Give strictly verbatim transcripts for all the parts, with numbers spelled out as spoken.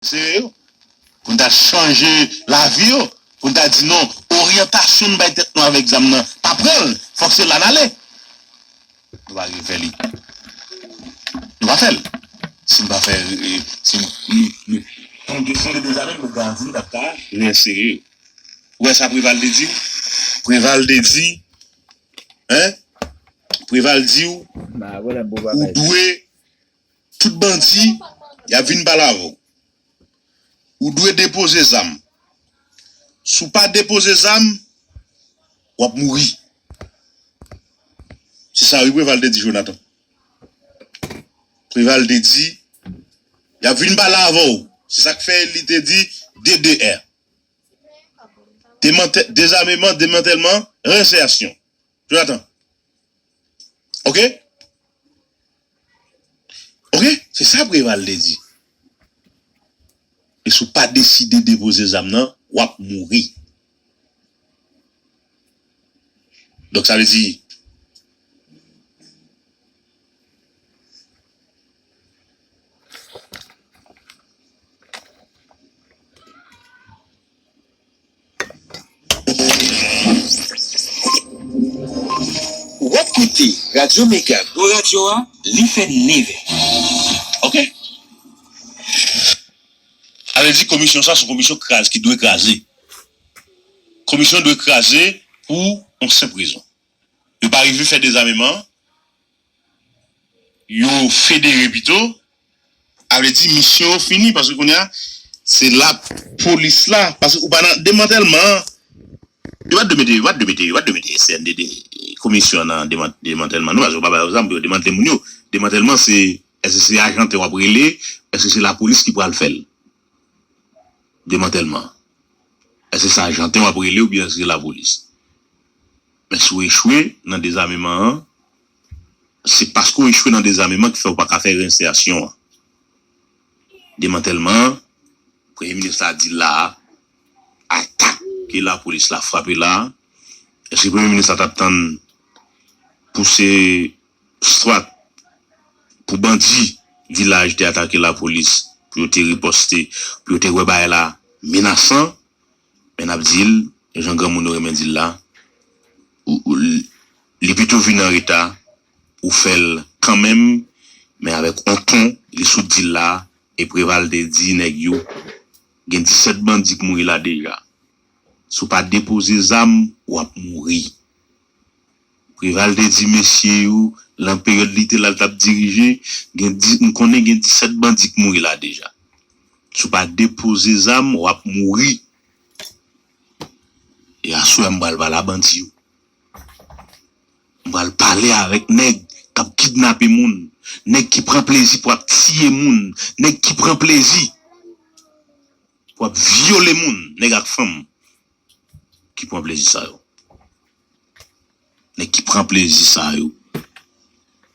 sere yo, pou n ta chanje lavi yo, pou n ta di non, oryantasyon n bay tèt nou avèk zam nan, pa pran l, fòk se la n ale. Nou pa rive fè li. Nou pa fè l. Si n pa fè, eh, si n, nou, nou, nou desann de zam, mwen garanti n t ap ka rensere yo. Ou wè sa Preval te di w? Preval te di, hein? Preval di w, ou dwe, tout bandi, y ap vin pale avè w. Ou dwe depoze zam. Si w pa depoze zam, w ap mouri. Se sa wi Preval te di Jonathan. Preval te di, y ap vin pale avè w. Se sa k fè li te di D D R. Demantè-, dezameman, demantèlman, rensèsyon. Jonathan. Ok? Ok? Se sa Preval te di. E si w pa deside depoze zam nan, w ap mouri. Donk, sa vle di, W ap koute Radyo Mega, gwo radyo a, li fè nevè. Ok? Sa vle di komisyon sa se yon komisyon kraz ki dwe kraze. Komisyon dwe kraze pou yon senp rezon. Yo pa rive fè dezameman, yo federe pito, sa vle di misyon yo fini, paske kounye a, se lapolis la, paske ou pa nan demantèlman, yo pa dwe mete, yo pa dwe mete, yo pa dwe mete C N D D, komisyon nan deman-, demantèlman, non, paske yo pa ba yo zam pou yo demantle moun yo. Demantèlman, se, èske se ajanten w ap rele, èske se lapolis ki pral fè l? Demantèlman. Èske se ajanten w ap rele oubyen èske se lapolis? Men si w echwe nan dezameman an, se paske w echwe nan dezameman ki fè w pa ka fè rensèsyon an. Demantèlman an, premye minis la di l la a, atak ke lapolis la frape la a, èske premye minis la t ap tann pou se swat pou bandi vilaj te atake lapolis, pou yo te ripòste, pou yo te wè bagay la menasan, men n ap di l, jan granmoun yo renmen di l la, ou, ou, li pito vin an reta, ou fè l kanmenm, men avèk on ton, li sot di l la, e Preval te di nèg yo, gen disèt bandi k mouri la deja. Si w pa depoze zam, w ap mouri. Preval te di mesye yo, lan peryòd li te la l t ap dirije, gen di, m konnen gen disèt bandi k mouri la deja. Si w pa depoze zam, w ap mouri. E aswè m pral pale a bandi yo. M pral pale avèk nèg k ap kidnape moun, nèg ki pran plezi pou ap tiye moun, nèg ki pran plezi pou ap vyole moun, nèg ak fanm ki pran plezi sa yo. Nèg ki pran plezi sa yo.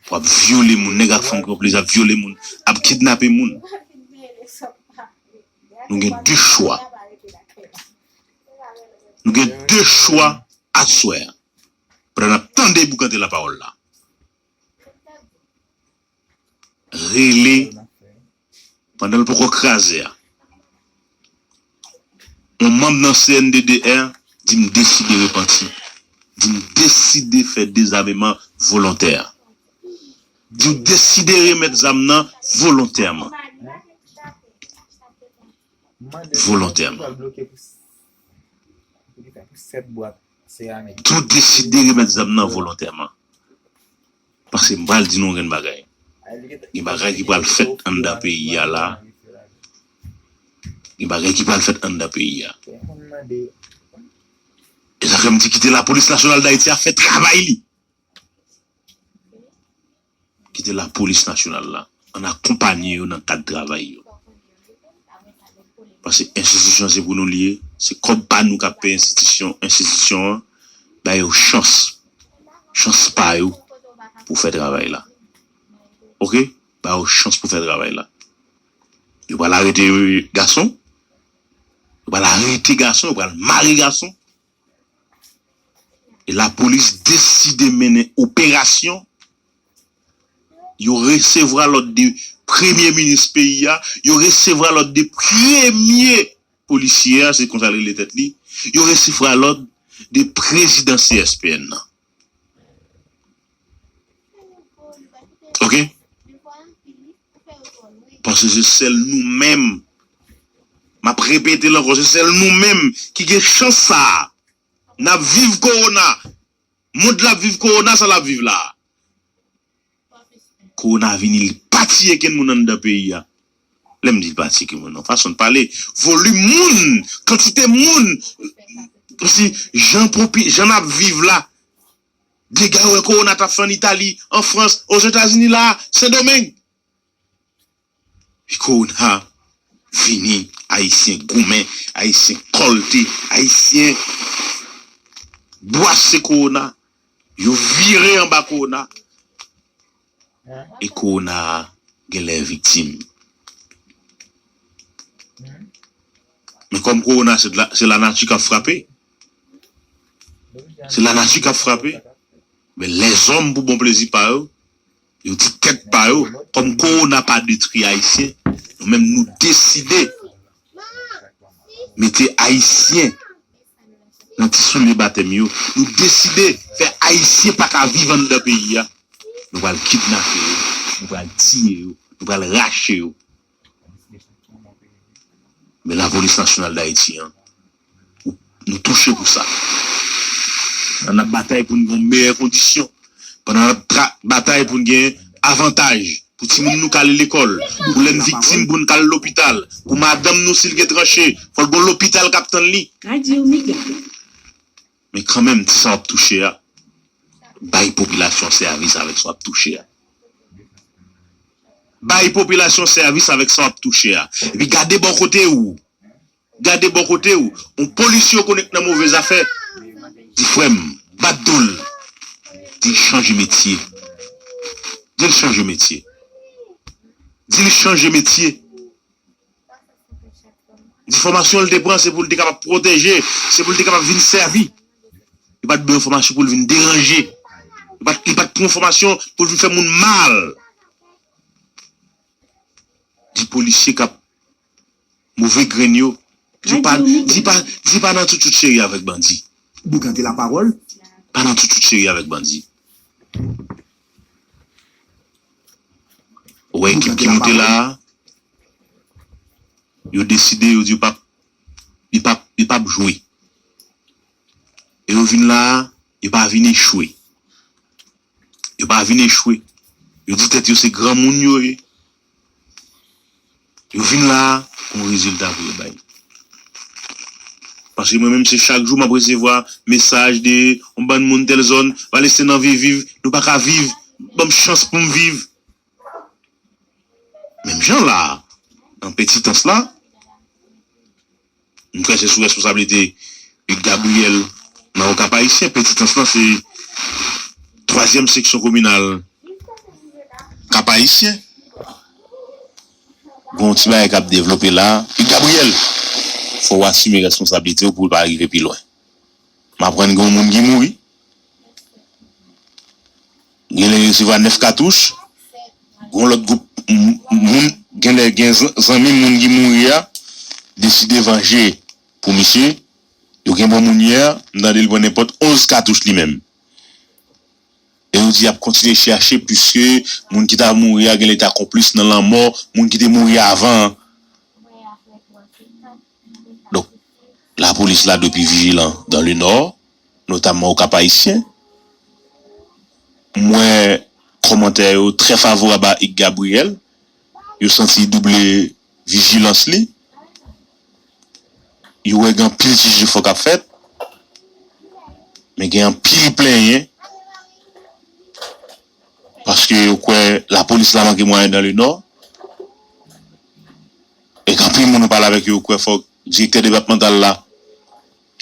Pou ap vyole moun, nèg ak fanm ki pran plezi ap vyole moun, ap kidnape moun. Nou gen de chwa. Nou gen de chwa aswè a. Pandan n ap tande boukante lapawòl la. Rele pandan l poko kraze a. Yon manm nan C N D D R di m deside repanti. Di m deside fè dezameman volontè. Di w deside remèt zam nan volontèman. Volontèman. Di w deside remèt zam nan volontèman. Paske m pral di nou yon grenn bagay. Gen bagay ki pral fèt anndan peyi a la. Gen bagay ki pral fèt anndan peyi a. E sa fè m di kite Lapolis Nasyonal Dayiti a fè travay li. Kite Lapolis Nasyonal la. Ann akonpanye yo nan kad travay yo. Paske enstitisyon se pou nou li ye. Se kòb pa nou k ap peye enstitisyon. Enstitisyon an, ba yo chans. Chans pa yo pou fè travay la. Oke? Ba yo chans pou fè travay la. Yo pral arete gason. Yo pral arete gason. Yo pral mare gason. E lapolis deside mennen operasyon. Yo resevwa lòd de premye minis peyi a, yo resevwa lòd de premye polisye a, se konsa l rele tèt li, yo resevwa lòd de prezidan C S P N nan. Oke? Paske se sèl nou menm, m ap repete l ankò, se sèl nou menm ki gen chans sa a. N ap viv kowona. Mond la ap viv kowona, sa l ap viv la a. Kowona vini, li pa tiye kenn moun anndan peyi a. Lè m di l pa tiye kenn moun, non, fason l pale, volim moun, kantite moun, kòmsi jan popi-, jan n ap viv la, dega w wè kowona t ap fè ann Itali, an Frans, Ozetazini la, Sendomeng. Kowona vini, Ayisyen goumen, Ayisyen kòlte, Ayisyen bwase kowona, yo vire anba kowona, e kowona genlè viktim. Men kòm kowona se la, se lanati k ap frape, se lanati k ap frape, men lèzòm pou bon plezi pa yo, yo di tèt pa yo, kòm kowona pa detwi Ayisyen, nou menm nou deside mete Ayisyen nan ti soulye batèm yo, nou deside fè Ayisyen pa ka viv anndan peyi a. Nou pral kidnape yo, nou pral tiye yo, nou pral rache yo. Men Lapolis Nasyonal d Ayiti an, nou touche pou sa. Pandan n ap batay pou n gen yon meyè kondisyon, pandan n ap tra-, batay pou n gen avantaj, pou timoun nou k ale lekòl, pou lè n viktim, pou n k al lopital, pou madanm nou, si l gen tranche, fò l gen yon lopital k ap tann li. Men kanmenm, ti sa w ap touche a, bay popilasyon sèvis avèk sa w ap touche a. Bay popilasyon sèvis avèk sa w ap touche a. Epi gade bò kote w. Gade bò kote w. Yon polisye w konnen k nan move zafè. Di frè m, bat do l. Di l chanje metye. Di l chanje metye. Di l chanje metye. Di fòmasyon l te pran, se pou l te kapab pwoteje, se pou l te kapab vin sèvi. Li pa t ban yon fòmasyon pou l vin deranje. Li pa t, li pa t pran yon fòmasyon pou l vin fè moun mal. Di polisye k ap move grenn yo, di pa, di pa, di pa nan tchouktchout cheri avèk bandi. Bougante lapawòl. Pa nan tchouktchout cheri avèk bandi. Ou wè ekip ki moute la a, yo deside, yo di yo p ap, yo p ap, yo p ap jwe. E yo vin la a, yo pa vin echwe. Yo pa vin echwe. Yo di tèt yo se granmoun yo ye. Yo vin la a, gon rezilta pou yo bay. Paske mwen menm, se chak jou m ap resevwa mesaj de yon bann moun tèl zòn, va lese n anvi viv, nou pa ka viv, ban m chans pou m viv. Menm jan la, nan Petitans la, m kwè se sou responsablite Hugues Gabriel nan Okap Ayisyen. Petitans lan se twazyèm seksyon kominal Kap Ayisyen. Gon ti bagay k ap devlope la. Hugues Gabriel, fò w asime responsablite w pou l pa rive pi lwen. M aprann gen yon moun ki mouri. Genlè resevwa nèf katouch. Gon lòt gwoup m-, moun, genlè gen zan-, zanmi moun ki mouri a deside vanje pou misye. Yo gen bon moun yè, m tande l pran nenpòt onz katouch li menm. E yo di y ap kontinye chèche, piske moun ki ta mouri a genlè ta konplis nan lanmò moun ki te mouri avan an. Donk, lapolis la dwe pi vijilan dans le Nord, notamman Okap Ayisyen. M wè kòmantè yo trè favorab a Hugues Gabriel. Yo santi double vijilans li. Yo wè gen anpil ti jefò k ap fèt. Men gen anpil plenyen. Paske yo kwè lapolis la manke mwayen dans le Nord. E gen anpil moun ou pale avèk yo, yo kwè fòk direktè depatmantal la,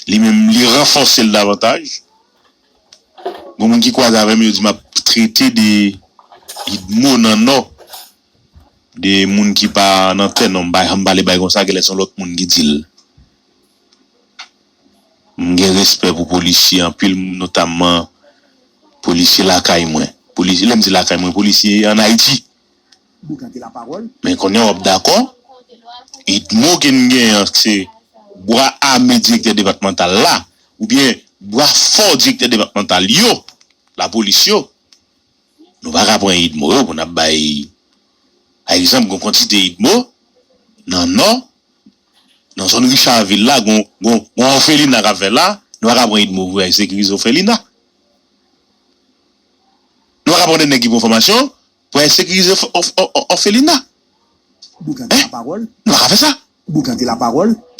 li menm, li ranfòse l davantaj. Gon moun ki kwaze avè m, yo di m ap trete de mo nan Nò, de moun ki pa nan tè non m, bay, m pale bay konsa, genlè se yon lòt moun ki di l. M gen respè pou polisye anpil, notamman polisye lakay mwen. Polisye, lè m di lakay mwen, polisye ann Ayiti. Men konnen w ap dakò, Idmo ke n genyen an se bra ame direktè depatmantal la, oubyen bra fò direktè depatmantal yo, lapolis yo. Nou pa ka pran Idmo yo pou n ap bay, pa egzanp, gon kantite Idmo nan Nò, nan zòn Richavil la, gon, gon, gon òfelina k ap fèt la, nou pa ka pran Idmo pou al sekirize òfelina. Nou pa ka pran de nèg ki pran fòmasyon pou al sekirize òfelina. Hein? Nou pa ka fè sa.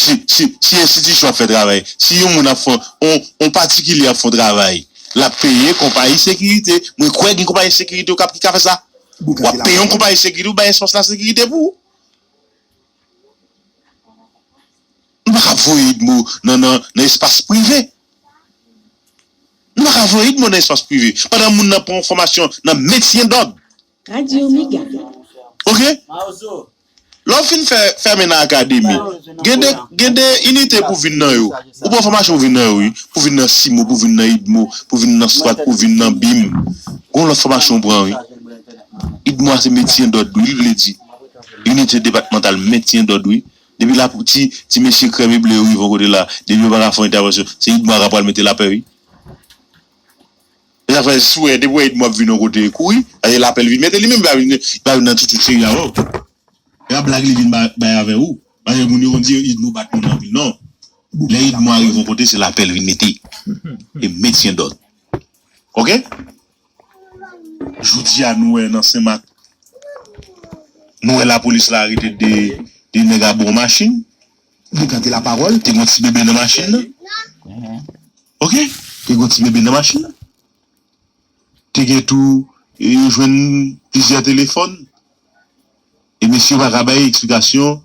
Si, si, si enstitisyon ap fè travay, si yon moun ap fè, on, on patikilye ap fè yon travay, l ap peye konpayi sekirite. Mwen kwè gen konpayi sekirite yo k ap, ki ka fè sa. W ap peye yon konpayi sekirite pou bay espas la sekirite pou ou. Nou pa ka voye Idmo nan, nan, nan espas prive. Nou pa ka voye Idmo nan espas prive. Pandan moun nan pran fòmasyon nan mentyen dòd. Radio Mega. Oke? Lè w fin fè, fèmen nan akademi, gen de, gen de inite pou vin nan yo. Ou pran fòmasyon pou vin nan yo, wi. Pou vin nan Simo, pou vin nan Idmo, pou vin nan swat, pou vin nan bim. Gon lòt fòmasyon ou pran, wi. Idmo a se mentyen dòd, wi, li vle di. Inite depatmantal mentyen dòd, wi. Depi la pou ti, ti mesye krèm e ble yo rive yon kote la, depi yo pa ka fè yon entèvansyon, se Idmo a ka pral mete lapè, wi. E sa fè si w wè, depi w wè Idmo ap vin yon kote, kouri, paske lapè l vin mete, li menm li pa vin, li pa vin nan tchouchou seri avè w. E pa blag li vin ba-, bay avè ou. Paske moun yo konn di Idmo bat moun anpil, non. Lè Idmo a rive yon kote, se lapè l vin mete. E mentyen dòd. Oke? Jodi a nou wè nan Senmak, nou wè lapolis la arete de, de nèg a bò machin. Te gon ti bebe nan machin nan. Oke? Te gon ti bebe nan machin nan. Te gen tou, e, yo jwenn plizyè telefòn. E mesye yo pa ka bay eksplikasyon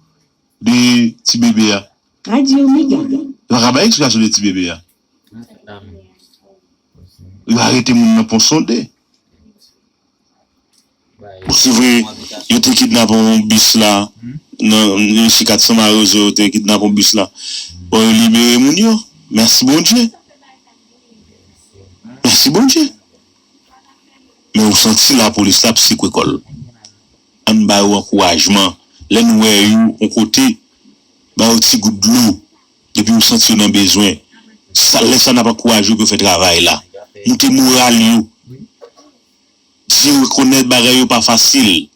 de ti bebe a. Yo pa ka bay eksplikasyon de ti bebe a. Yo arete moun nan Pon Sonde. Bon, se vre, yo te kidnape yon bis la, nan, nan si kat san Mawozo, yo te kidnape yon bis la. Bon, yo libere moun yo. Mèsi Bondye. Mèsi Bondye. Men ou santi lapolis la ap sekwe kò l. Ann ba yo ankourajman. Lè n wè yo yon kote, ba yo ti gout dlo. Depi ou santi yo nan bezwen, sa, lè sa n ap ankouraje yo pou yo fè travay la. Moute moral yo. Di yo rekonèt bagay yo pa fasil.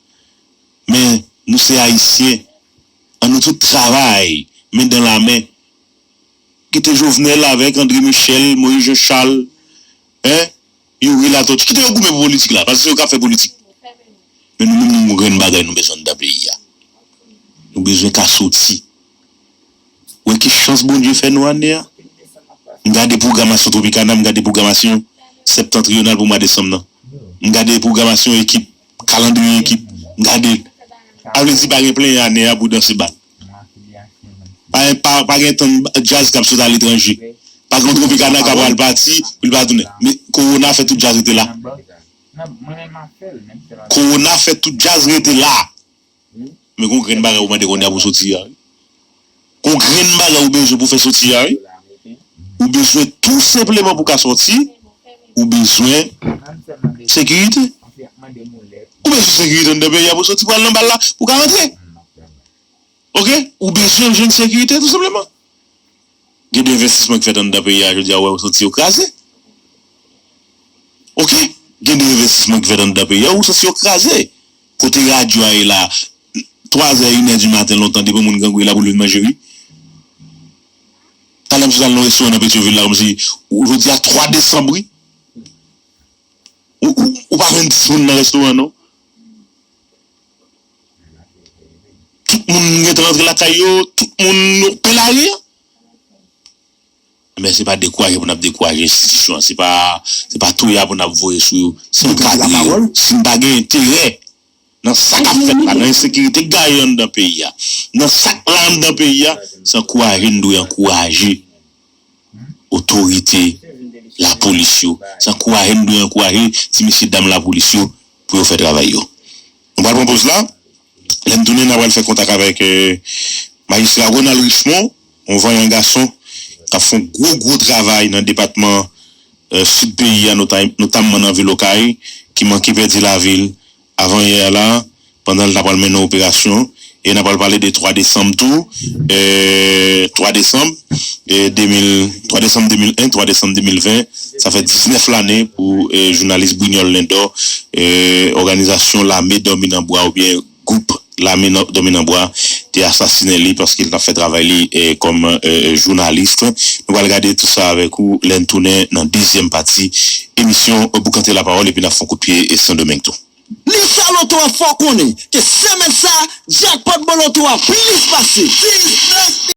Men nou se Ayisyen. Ann nou tout travay, men dan la men. Kite Jovenel avèk André Michel, Moïse Jean Charles, hein, Youri Latortue. Kite yo goumen pou politik la, paske se yo k ap fè politik. Men nou menm, nou gon grenn bagay nou bezwen anndan peyi a. Nou bezwen ka soti. Ou wè ki chans Bondye fè nou ane a? M gade pwogramasyon Tropicana, m gade pwogramasyon Septentrional pou mwa desanm nan. M gade pwogramasyon ekip, kalandriye ekip. M gade l. Sa vle di pa gen plenyen ane a pou danse bal. Pa, pa, pa gen tann djaz k ap sot aletranje. Pa gen Tropicana k ap pral pati, pou l pa tounen. Men kowona fè tout djaz rete la. Kowona fè tout djaz rete la. Men gon grenn bagay ou mande kounye a pou soti a, wi. Gon grenn bagay ou bezwen pou fè soti a, wi. Ou bezwen tou senpleman pou ka soti, ou bezwen sekirite. Ou bezwen sekirite anndan peyi a pou soti pral nan bal la, pou ka rantre. Oke? Ou bezwen jwenn sekirite, tou senpleman. Gen de envestisman ki fèt anndan peyi a, jodi a, ou wè, ou santi yo kraze. Oke? Gen de envestisman ki fèt anndan peyi a, ou santi yo kraze. Kote radyo a ye la, twa zè, inè di maten, lontan, depi moun grangou la pou l vin manje, wi. Talè m sot al nan restoran nan Petyonvil la, kòmsi, ou, jodi a twa desanm, wi. Ou, ou, ou pa jwenn dis moun nan restoran, non. Tout moun gentan rantre lakay yo, tout moun yo plen lari a. Men se pa dekouraje pou n ap dekouraje enstitisyon an. Se pa, se pa touye a pou n ap voye sou yo. Si n ka touye yo, si n pa gen enterè nan sa k ap fèt la, nan ensekirite k gaye anndan peyi a, nan sa k la anndan peyi a, se ankouraje n dwe ankouraje otorite, lapolis yo, se ankouraje n dwe ankouraje ti mesye dam lapolis yo pou yo fè travay yo. Nou pral pran poz la. Lè n tounen, n a pral fè kontak avèk, eh, majistra Ronald Richemond, yon vanyan gason k ap fè yon gwo, gwo travay nan depatman, eh, sid peyi a, nota-, notamman nan vil Okay, ki manke pèdi lavi l avanyè a la, pandan l ta pral mennen operasyon. E n a pral pale de twa desanm tou, e, twa desanm, e, de mil, twa desanm de mil en, twa desanm de mil ven, sa fè diznèf lane pou, e, jounalis Brignol Lindor, e, òganizasyon Lame Dòmi nan Bwa oubyen gwoup Lame nan- Dòmi nan Bwa te asasinen li paske l t ap fè travay li, e, kòm, e, jounalis. Nou pral gade tout sa avèk ou lè n tounen nan dezyèm pati emisyon Boukante Lapawòl epi n ap fè yon kout pye, e, Sendomeng tou. Li sa loto a fè w konnen ke semèn sa, jackpot bon loto a plis pase diznèf